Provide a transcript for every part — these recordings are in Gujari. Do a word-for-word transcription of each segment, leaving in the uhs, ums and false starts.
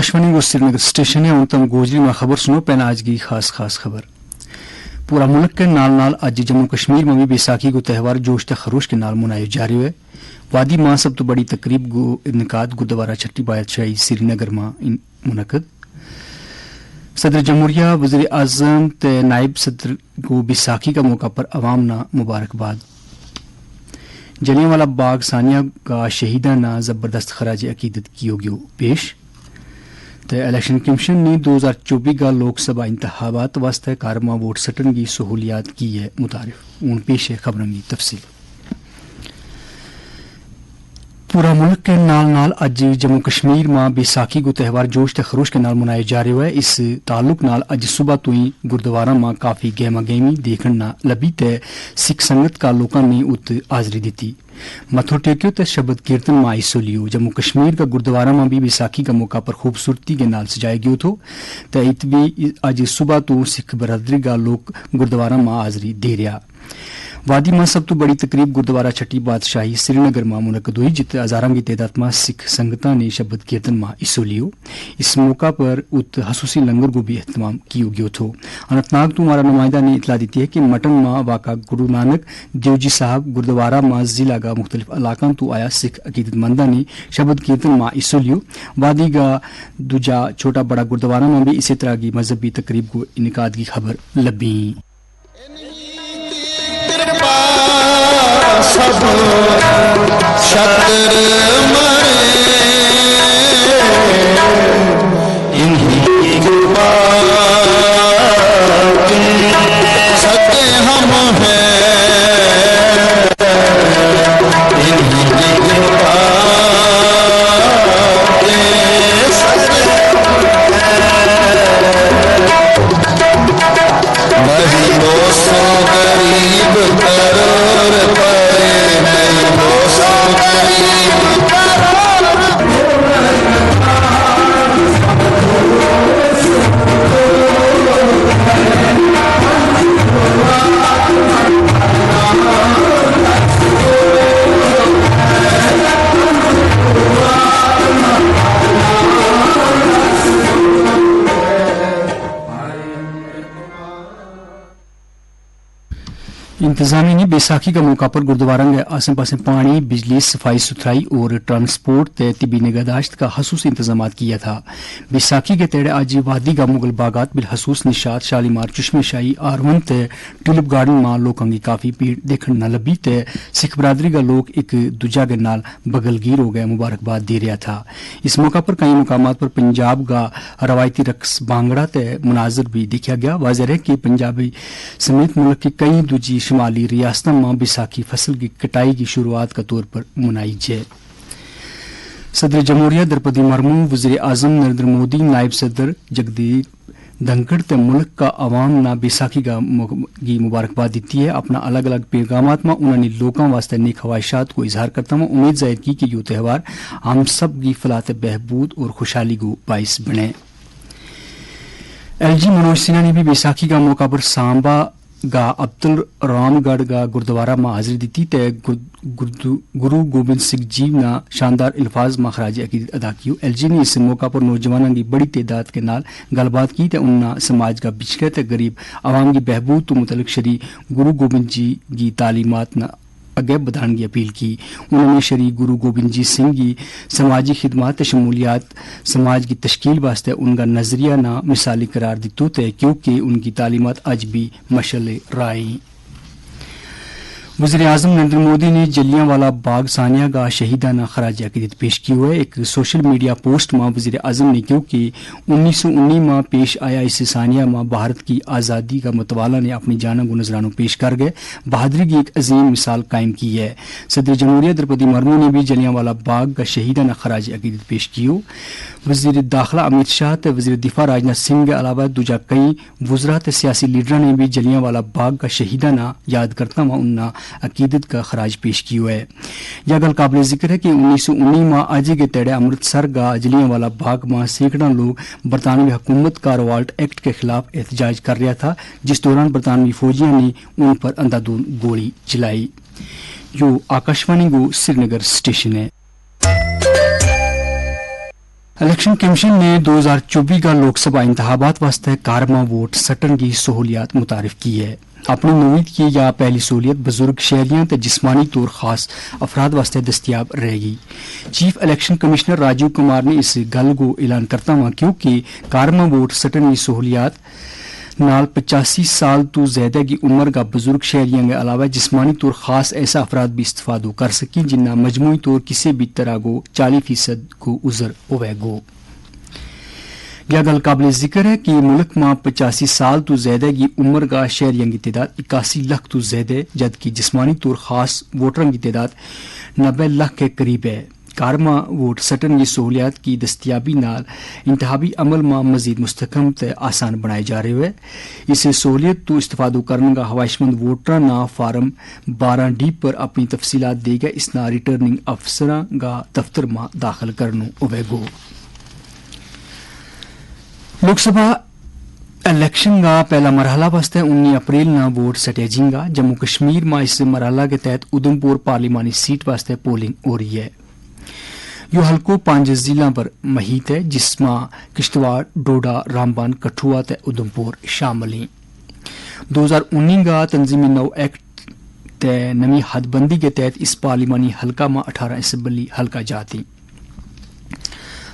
آکاشوانی کو سری نگر اسٹیشن ہے، ہن تم گوجری ما خبر سنو۔ پہلا آج کی خاص خاص خبر۔ پورا ملک کے نال نال اج جموں کشمیر ما بھی بیساکھی کو تہوار جوش تے خروش کے نال منایو جا رہیو ہے۔ وادی ما سب تو بڑی تقریب کو انعقاد گردوارہ چھٹی بادشاہی سری نگر ما منعقد۔ صدر جمہوریہ، وزیر اعظم تے نائب صدر کو بیساکھی کا موقع پر عوام نا مبارکباد۔ جلیاں والا باغ سانیہ کا شہیداں نا زبردست خراج عقیدت کیو گیو پیش۔ تے الیکشن کمیشن نے دو ہزار چوبی کا لوک سبھا انتخابات واسطے کارما ووٹ سٹن کی سہولیات کی ہے متعارف۔ ہن پیش ہے خبراں کی تفصیل۔ پورا ملک کے نال نال اج جموں کشمیر ما بیساکھی کو تہوار جوش تے خروش کے نال منایو جا رہیو ہے۔ اس تعلق نال اج صبح تو ہی گردوارا ما کافی گہما گہمی دیکھن نا لبی تے سکھ سنگت کا لوکاں نے ات حاضری دتی۔ متھو ٹیکیو تے شبد کیرتن ما حصو لیو۔ جموں کشمیر کا گردوارا ما بھی بیساکھی کا موقع پر خوبصورتی کے نال سجایا گیو تھو۔ تے ات بھی اج صبح تو سکھ برادری کا لوک گردوارا ما حاضری دے رہیا۔ وادی ما سب تو بڑی تقریب گردوارہ چھٹی بادشاہی سری نگر ما منعقد ہوئی، جت ہزاراں کی تعداد ما سکھ سنگتاں نے شبد کیرتن ما حصو لیو۔ اس موقع پر ات خصوصی لنگر کو بھی اہتمام کیو گیو تھو۔ اننت ناگ تو ہمارا نمائندہ نے اطلاع دیتی ہے کہ مٹن ما واقع گرو نانک دیوجی صاحب گردوارہ ما ضلع کا مختلف علاقاں تو آیا سکھ عقیدت منداں نے شبد کیرتن ما حصو لیو۔ وادی کا دوجا چھوٹا بڑا گردوارہ ما بھی اسی طرح کی مذہبی تقریب کو انعقاد کی خبر لبھی۔ کرپا سب شکر مرے، انہی کرپا تم سکے ہم ہیں، انہی کرپا تم سکے ہم ہیں۔ نہیں دوستوں غریب قرار پائے، نہیں دوستوں غریب قرار۔ انتظامیہ نے بیساکھی کا موقع پر گردوارہ کے آسے پاسے پانی، بجلی، صفائی ستھرائی اور ٹرانسپورٹ تے طبی نگہداشت کا خصوصی انتظامات کیا تھا۔ بیساکھی کے تیڑے آج وادی کا مغل باغات بالخصوص نشاط، شالیمار، چشمے شاہی، آرون تے ٹیولپ گارڈن ما لوکاں کی کافی بھیڑ دیکھن نہ لبھی تے سکھ برادری کا لوک ایک دوجہ کے نال بگل گیر ہو گئے مبارکباد دے رہیا تھا۔ اس موقع پر کئی مقامات پر پنجاب کا روایتی رقص بھانگڑا تے مناظر بھی دیکھیا گیا۔ واضح رہے کہ پنجابی سمیت ملک کی کئی دوجی شمالی ریاستاں ما بیساکھی فصل کی کٹائی کی شروعات کا طور پر منائی جائے۔ صدر جمہوریہ درپدی مرمو، وزیر اعظم نریندر مودی، نائب صدر جگدیپ دھنکڑ تے ملک کا عوام نا بیساکھی کا موقع کی مبارکباد دیتی ہے۔ اپنا الگ الگ پیغامات ما انہوں نے لوکاں واسطے نیک خواہشات کو اظہار کرتا ہوا امید ظاہر کی کہ یوہ تہوار ہم سب کی فلاح تے بہبود اور خوشحالی کو باعث بنے۔ ایل جی منوج سنہا نے بھی بیساکھی کا موقع پر سانبا کا عبدالرام گڑھ کا گردوارہ ما حاضری دیتی تے گرو گوبند سنگھ جی نا شاندار الفاظ ما خراج عقیدت ادا کیو۔ ایل جی نے اس موقع پر نوجوانوں کی بڑی تعداد کے نال گل بات کی تے انہاں سماج کا بچھڑے تے غریب عوام کی بہبود تو متعلق شری گرو گوبند جی کی تعلیمات نا اگے بدھان کی اپیل کی۔ انہوں نے شری گرو گوبند جی سنگھ کی سماجی خدمات تے شمولیات سماج کی تشکیل واسطے ان کا نظریہ نا مثالی قرار دیتو تے کیونکہ ان کی تعلیمات اج بھی مشعل رائے۔ وزیر اعظم نریندر مودی نے جلیاں والا باغ سانیہ کا شہیدانہ خراج عقیدت پیش کیو ہے۔ ایک سوشل میڈیا پوسٹ ما وزیر اعظم نے کیو کہ انیس سو انی ما پیش آیا اس سانیہ ما بھارت کی آزادی کا متوالا نے اپنی جانوں کو نذرانو پیش کر گئے بہادری کی ایک عظیم مثال قائم کی ہے۔ صدر جمہوریہ درپدی مرمو نے بھی جلیاں والا باغ کا شہیدانہ خراج عقیدت پیش کیو۔ وزیر داخلہ امیت شاہ تے وزیر دفاع راج ناتھ سنگھ کے علاوہ دوجا کئی وزراء تے سیاسی لیڈراں نے بھی جلیاں والا باغ کا شہیداں نا یاد کرتا ہوا انہاں عقیدت کا خراج پیش کیو ہے۔ یا گل قابل ذکر ہے کہ انیس سو انی ما آجے کے تیڑے امرتسر کا جلیاں والا باغ ما سینکڑاں لوگ برطانوی حکومت کا روالٹ ایکٹ کے خلاف احتجاج کر رہیا تھا، جس دوران برطانوی فوجیاں نے ان پر اندھا دھون گولی چلائی۔ یوہ آکاشوانی کو سری نگر اسٹیشن ہے۔ الیکشن کمیشن نے دو ہزار چوبی کا لوک سبھا انتخابات واسطے کارماں ووٹ سٹن کی سہولیات متعارف کی ہے۔ اپنی نوید کی یا پہلی سہولیت بزرگ شہریاں تے جسمانی طور خاص افراد واسطے دستیاب رہے گی۔ چیف الیکشن کمشنر راجیو کمار نے اس گل کو اعلان کرتا ہوا کیونکہ کارماں ووٹ سٹن کی سہولیات نال پچاسی سال تو زیادہ کی عمر کا بزرگ شہریاں کے علاوہ جسمانی طور خاص ایسا افراد بھی استفادو کر سکیں جنہاں مجموعی طور کسے بھی طرح کو چالیس فیصد کو عذر ہووے گو۔ یا گل قابل ذکر ہے کہ ملک ما پچاسی سال تو زیادہ کی عمر کا شہریاں کی تعداد اکاسی لکھ تو زیادہ ہے جد کہ جسمانی طور خاص ووٹراں کی تعداد نبے لکھ کے قریب ہے۔ کارماں ووٹ سٹن کی سہولیات کی دستیابی نال انتخابی عمل ما مزید مستحکم تے آسان بنائے جا رہے ہوئے۔ اس سہولیت تو استفادو کرنے کا خواہشمند ووٹراں نا فارم بارہ ڈی پر اپنی تفصیلات دے گا اس نا ریٹرننگ افسراں کا دفتر ما داخل کرنو ہووے گو۔ لوک سبھا الیکشن کا پہلا مرحلہ واسطے انی اپریل نا ووٹ سٹیا جینگا۔ جموں کشمیر ما اس مرحلہ کے تحت ادھمپور پارلیمانی سیٹ واسطے پولنگ ہو رہی ہے۔ یوہ حلقو پنج ضلعاں پر محیط ہے جس ما کشتواڑ، ڈوڈا، رامبان، کٹھوا تے ادھمپور شامل ہیں۔ دو ہزار انی کا تنظیمی نو ایکٹ تے نوی حد بندی کے تحت اس پارلیمانی حلقہ ما اٹھارہ اسمبلی حلقہ جاتی۔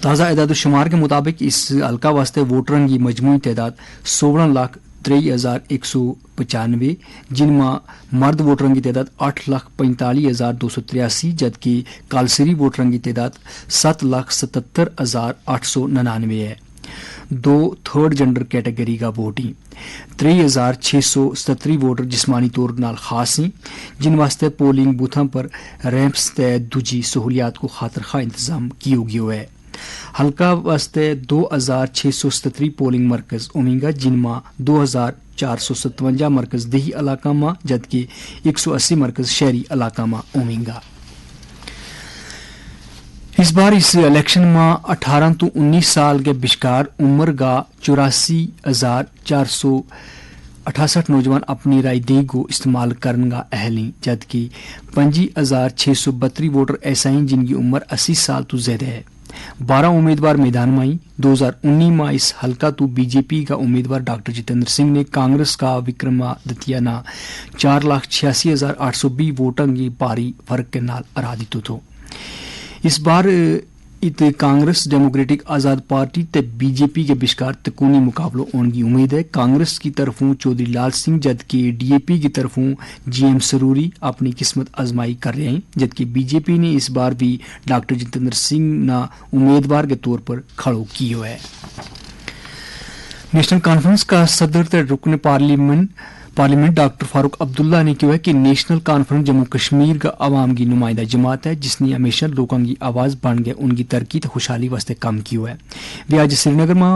تازہ اعداد و شمار کے مطابق اس حلقہ واسطے ووٹراں کی مجموعی تعداد سولہ لکھ ترئی ہزار ایک سو پچانوے، جن ما مرد ووٹراں کی تعداد آٹھ لکھ پینتالیس ہزار دو سو تریاسی جد کہ کالسری ووٹراں کی تعداد ست لکھ ستہتر ہزار آٹھ سو ننانوے ہے۔ دو تھرڈ جنڈر کیٹیگری کا ووٹی ترئی ہزار چھ سو ستری ووٹر جسمانی طور نال خاص ہیں، جن واسطے پولنگ بوتھاں پر ریمپس تے دوجی سہولیات کو خاطر خواہ انتظام کیو گیو ہے۔ حلقہ واسطے دو ہزار چھ سو ستری پولنگ مرکز اومینگا جن ما دو ہزار چار سو ستونجا مرکز دیہی علاقہ ما جد کہ ایک سو اسی مرکز شہری علاقہ ما اومینگا۔ اس بار اس الیکشن ما اٹھارہ تو انیس سال کے بشکار عمر کا چوراسی ہزار چار سو اٹھاسٹھ نوجوان اپنی رائے دہی کو استعمال کرن کا اہل ہیں جد کہ پنجی ہزار چھ سو بتری ووٹر ایسا ہیں جن کی عمر اسی سال تو زیادہ ہے۔ بارہ امیدوار میدان ما ہیں۔ دو ہزار انی ما اس حلقہ تو بی جے پی کا امیدوار ڈاکٹر جتیندر سنگھ نے کانگریس کا وکرما دتیا نا چار لاکھ چھیاسی ہزار آٹھ سو بیس ووٹاں کی پاری فرق کے نال ہرا دیتو تھو۔ اس بار ات کانگریس ڈیموکریٹک آزاد پارٹی تے بی جے پی کے بشکار تکونی مقابلو ہون کی امید ہے۔ کانگریس کی طرفوں چوہدری لال سنگھ جد کہ ڈی اے پی کی طرفوں جی ایم سروری اپنی قسمت آزمائی کر رہے ہیں جد کہ بی جے پی نے اس بار بھی ڈاکٹر جتیندر سنگھ نا امیدوار کے طور پر کھڑو کیو ہے۔ نیشنل کانفرنس کا صدر تے رکن پارلیمنٹ پارلیمنٹ ڈاکٹر فاروق عبداللہ نے کہیو ہے کہ نیشنل کانفرنس جموں کشمیر کا عوام کی نمائندہ جماعت ہے جس نے ہمیشہ لوکاں کی آواز بن گئے ان کی ترقی تے خوشحالی واسطے کم کیو ہے۔ ویہ اج سری نگر ما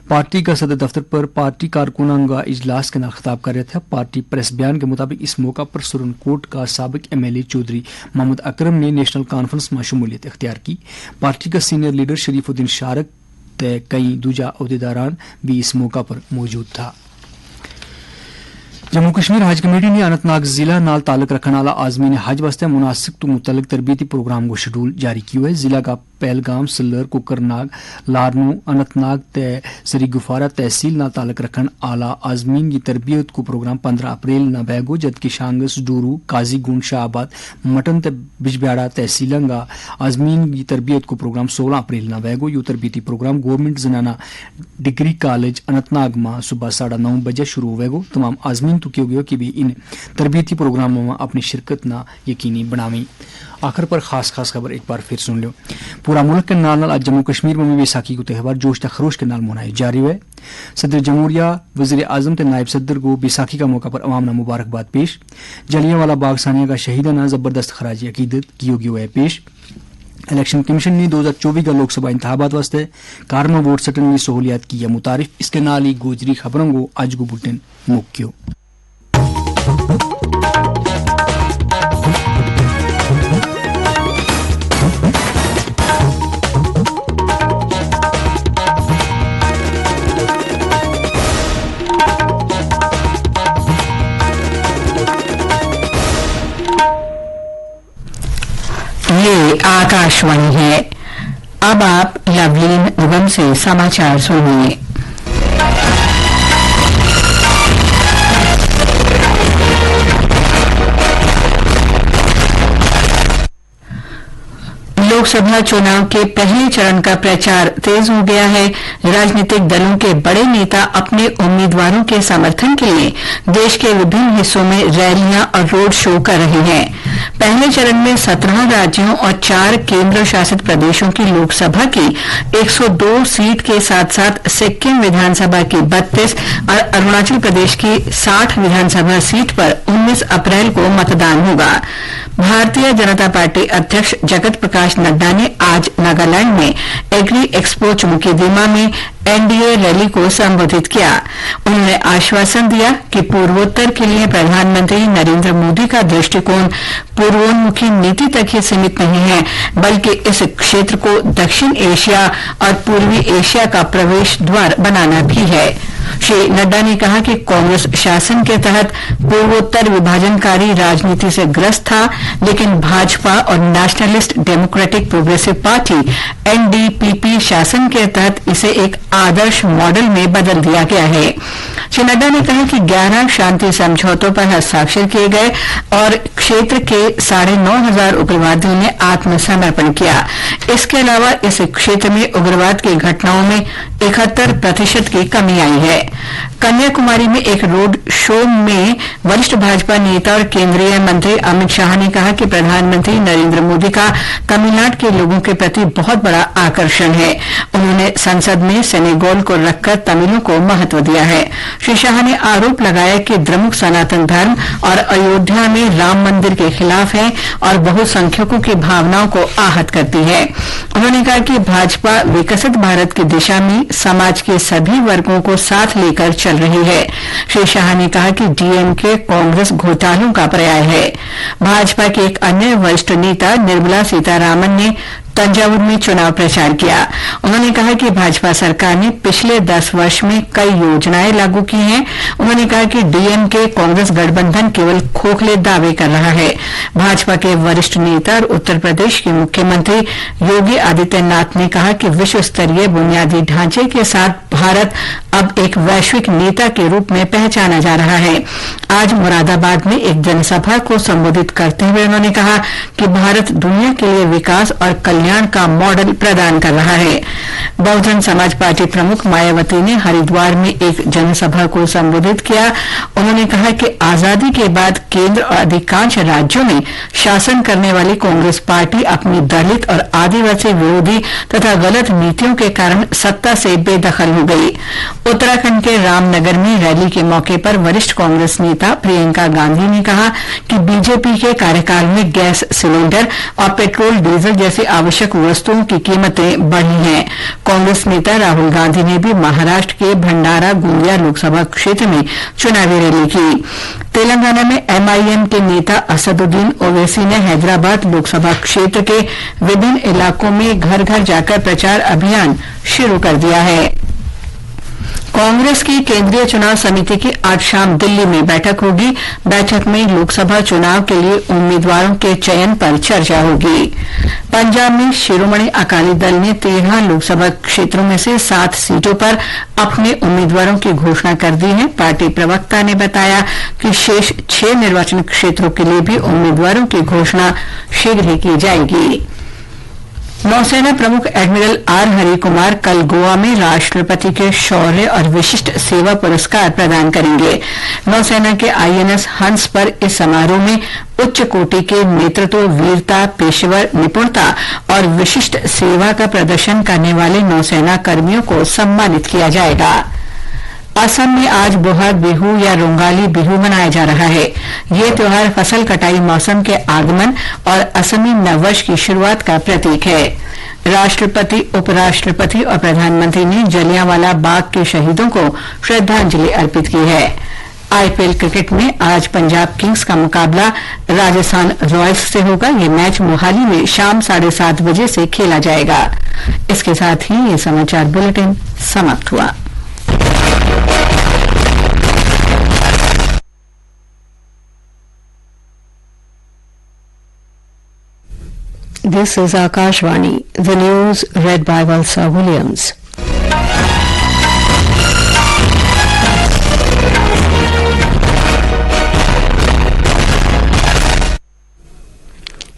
پارٹی کا صدر دفتر پر پارٹی کارکناں کا اجلاس کے نال خطاب کر رہے تھے۔ پارٹی پریس بیان کے مطابق اس موقع پر سرن کوٹ کا سابق ایم ایل اے چوہدری محمد اکرم نے نیشنل کانفرنس ما شمولیت اختیار کی۔ پارٹی کا سینئر لیڈر شریف الدین شارق تے کئی دوجا عہدیداران بھی اس موقع پر موجود تھا۔ جموں کشمیر حج کمیٹی نے اننت ناگ ضلع نال تعلق رکھن آلا آزمین حج واسطے مناسک تو متعلق تربیتی پروگرام کو شیڈول جاری کیو ہے۔ ضلع کا پہلگام، سلر، کوکر ناگ، لارنو، اننت ناگ تے سری گفارہ تحصیل نال تعلق رکھن آلا آزمین کی تربیت کو پروگرام پندرہ اپریل نا بہگو جد کہ شانگس، ڈورو، قاضی گون، شاہ آباد، مٹن تے بجبیاڑا تحصیلاں کا آزمین کی تربیت کو پروگرام سولہ اپریل نا وھے گو۔ یوہ تربیتی پروگرام گورنمنٹ زنانا ڈگری کالج اننت ناگ ما صبح ساڑھا نو بجے شروع ہووے گو۔ تمام آزمین تو کہیو گیو کہ ویہ ان تربیتی پروگراماں ما اپنی شرکت نا یقینی بناویں۔ آخر پر خاص خاص خبر ایک بار پھر سن لیو۔ پورا ملک کے نال نال اج جموں کشمیر ما ویہ بیساکھی کو تہوار جوش تے خروش کے نال منائے جا رہیو ہے۔ صدر جمہوریہ، وزیر اعظم تے نائب صدر کو بیساکھی کا موقع پر عوام نا مبارکباد پیش۔ جلیاں والا باغ سانیہ کا شہیداں نا زبردست خراج عقیدت کیو گیو ہے پیش۔ الیکشن کمیشن نے دو ہزار چوبی کا لوک سبھا انتخابات واسطے کارماں ووٹ سٹن کی سہولیات کی یا متعارف۔ اس کے نال ہی گوجری خبروں کو اج کو بلٹن مک کیو۔ یہ آکاشوانی ہے۔ اب آپ لولین نگم سے سماچار سنیے۔ لوک سبھا چناؤ کے پہلے چرن کا پرچار تیز ہو گیا ہے۔ راجنیتک دلوں کے بڑے نیتا اپنے امیدواروں کے سمرتھن کے لیے دیش کے وبھن حصوں میں ریلیاں اور روڈ شو کر رہے ہیں۔ پہلے چرن میں سترہ راجیوں اور چار کیندر شاسک پردیشوں کی لوک سبھا کی ایک سو دو سیٹ کے ساتھ ساتھ سکم ودھان سبھا کی بتیس اور اروناچل پردیش کی ساٹھ ودھان سبھا سیٹ پر انیس اپریل کو متدان ہوگا۔ بھارتیہ جنتا پارٹی ادھیکش جگت پرکاش نڈا نے آج ناگالینڈ میں ایگری ایکسپو چمکی دیما میں این ڈی اے ریلی کو سمبودھت کیا۔ انہوں نے آشواسن دیا کہ پوروتر کے لیے پردھان منتری نریندر مودی کا درشٹیکون پوروومکھی نیتی تک ہی سیمت نہیں ہے، بلکہ اس کھیتر کو دکشن ایشیا اور پوروی ایشیا کا پرویش دوار بنانا بھی ہے۔ شری نڈا نے کہا کہ کانگریس شاسن کے تحت پوروتر وبھاجنکاری راجنیتی سے گرست تھا، لیکن بھاجپا اور نیشنلسٹ ڈیموکریٹک پروگریسو پارٹی، این ڈی پی پی شاسن کے تحت اسے ایک آدرش ماڈل میں بدل دیا گیا ہے۔ شری نڈا نے کہا کہ گیارہ شانتی سمجھوتوں پر ہستاکشر کیے گئے اور کھیتر کے ساڑھے نو ہزار اگروادیوں نے آتم سمرپن کیا۔ اس کے علاوہ اس کھیتر میں اگرواد کی گھٹناؤں میں اکہتر پرتیشت کی کمی آئی ہے۔ کنیا کماری میں ایک روڈ شو میں ورشٹھ بھاجپا نیتا اور کیندری منتری امت شاہ نے کہا کہ پردھان منتری نریندر مودی کا تمل ناڈ کے لوگوں کے پرتی بہت بڑا آکرشن ہے۔ انہوں نے سنسد میں سینیگول کو رکھ کر تملوں کو مہتو دیا ہے۔ شری شاہ نے آروپ لگایا کہ درمک سناتن دھرم اور ایودھیا میں رام مندر کے خلاف ہیں اور بہت سنکھیکوں کی بھاوناؤں کو آہت کرتی ہے۔ انہوں نے کہا کہ بھاجپا وکست بھارت کی دشا میں سماج کے سبھی ورگوں کو ساتھ لے کر چل رہی ہے۔ شری شاہ نے کہا کہ ڈی ایم کے کانگریس گھوٹالوں کا پریائے ہے۔ بھاجپا کے ایک انیہ ورشٹھ نیتا نرملا سیتا رامن نے تنجاور میں چناؤ پرچار کیا۔ انہوں نے کہا کہ بھاجپا سرکار نے پچھلے دس ورش میں کئی یوجنائیں لاگو کی ہیں۔ انہوں نے کہا کہ ڈی ایم کے کانگریس گٹھ بندھن کیول کھوکھلے دعوے کر رہا ہے۔ بھاجپا کے ورشٹھ نیتا اور اتر پردیش کے مکھیہ منتری یوگی آدتیہ ناتھ نے کہا کہ وشو ستریہ بنیادی ڈھانچے کے ساتھ بھارت اب ایک ویشوک نیتا کے روپ میں پہچانا جا رہا ہے۔ آج مراد آباد میں ایک جن سبھا کو سمبودھت کرتے ہوئے انہوں نے کہا کہ بھارت دنیا کے لیے وکاس اور کلیان کا ماڈل پردان کر رہا ہے۔ بہوجن سماج پارٹی پرمکھ مایاوتی نے ہریدوار میں ایک جن سبھا کو سمبودھت کیا۔ انہوں نے کہا کہ آزادی کے بعد کیندر اور ادھیکانش راجیوں میں شاسن کرنے والی کانگریس پارٹی اپنی دلت اور آدیواسی ورودھی تتھا غلط نیتیوں کے کارن ستا سے بے دخل ہو گئی۔ اتراکھنڈ کے رام نگر میں ریلی کے موقع پر ورشٹھ کانگریس نیتا پرینکا گاندھی نے کہا کہ بی جے پی کے کاریکال میں گیس سلنڈر اور پٹرول ڈیزل جیسی آوشک وستوؤں کی قیمتیں بڑھی ہیں۔ کانگریس نیتا راہل گاندھی نے بھی مہاراشٹر کے بھنڈارا گوندیا لوک سبھا کھیتر میں چناوی ریلی کی۔ تلنگانہ میں ایم آئی ایم کے نیتا اسد الدین اویسی نے حیدرآباد لوک سبھا کھیتر کے وبھن علاقوں میں گھر گھر جا کر پرچار ابھیان شروع کر دیا ہے۔ کانگریس کی کیندری چناؤ سمیتی کی آج شام دلی میں بیٹھک ہوگی۔ بیٹھک میں لوک سبھا چناؤ کے لیے امیدواروں کے چین پر چرچا ہوگی۔ پنجاب میں شرومنی اکالی دل نے تیرہ لوک سبھا کھیتروں میں سے سات سیٹوں پر اپنے امیدواروں کی گھوشنا کر دی ہے۔ پارٹی پروکتا نے بتایا کہ شیش چھ نرواچن کھیتروں کے لیے بھی امیدواروں کی گھوشنا شیگھر ہی کی جائے گی۔ نوسینا پرمکھ ایڈمرل آر ہری کمار کل گوا میں راشٹرپتی کے شورے اور وششٹ سیوا پرسکار پردان کریں گے۔ نوسینا کے آئی این ایس ہنس پر اس سماروہ میں اچ کوٹی کے نیترتو، ویرتا، پیشور نپنتا اور وششٹ سیوا کا پردرشن کرنے والے نوسینا کرمیوں کو سمانت کیا جائے گا۔ آسام میں آج بوہاگ بیہو یا رونگالی بیہو منایا جا رہا ہے۔ یہ تیوہار فصل کٹائی موسم کے آگمن اور آسامی نوورش کی شروعات کا پرتیک ہے۔ راشٹرپتی، اپ راشٹرپتی اور پردھان منتری نے جلیاں والا باغ کے شہیدوں کو شردھانجلی ارپت کی ہے۔ آئی پی ایل کرکٹ میں آج پنجاب کنگز کا مقابلہ راجستھان رائلز سے ہوگا۔ یہ میچ موہالی میں شام ساڑھے سات بجے سے کھیلا جائے گا۔ اس کے ساتھ ہی یہ سماچار بلیٹن سماپت ہوا۔ This is Akashvani, the news read by Valsa Williams.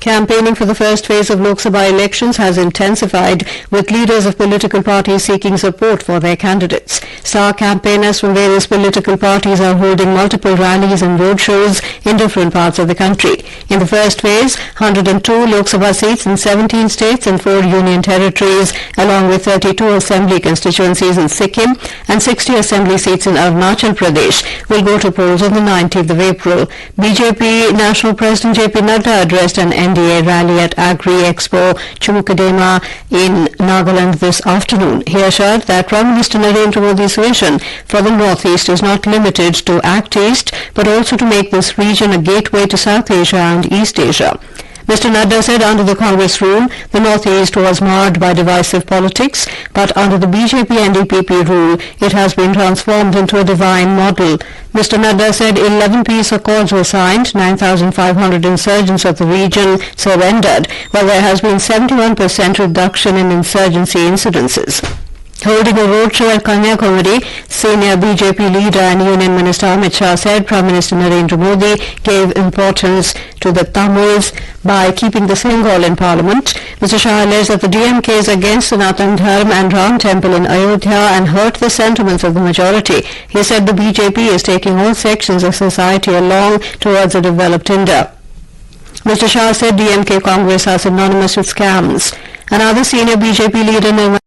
Campaigning for the first phase of Lok Sabha elections has intensified, with leaders of political parties seeking support for their candidates. Star campaigners from various political parties are holding multiple rallies and roadshows in different parts of the country. In the first phase, hundred and two Lok Sabha seats in seventeen states and four union territories, along with thirty-two assembly constituencies in Sikkim and sixty assembly seats in Arunachal Pradesh, will go to polls on the nineteenth of April. B J P National President J P Nadda addressed an N D A rally at Agri Expo Chumkadema in Nagaland this afternoon. He assured that Prime Minister Narendra Modi's vision for the Northeast is not limited to Act East, but also to make this region a gateway to South Asia and East Asia. Mister Nadda said under the Congress rule, the Northeast was marred by divisive politics, but under the B J P N D P P rule, it has been transformed into a divine model. Mister Nadda said eleven peace accords were signed, nine thousand five hundred insurgents of the region surrendered, while there has been seventy-one percent reduction in insurgency incidences. Holding a roadshow at Kanyakumari, senior B J P leader and Union Minister Amit Shah said Prime Minister Narendra Modi gave importance to the Tamils by keeping the Singhal in parliament. Mister Shah alleged that the D M K is against Sanatan Dharm and Ram Temple in Ayodhya and hurt the sentiments of the majority. He said the B J P is taking all sections of society along towards a developed India. Mister Shah said D M K Congress are synonymous with scams. Another senior B J P leader, Nirmala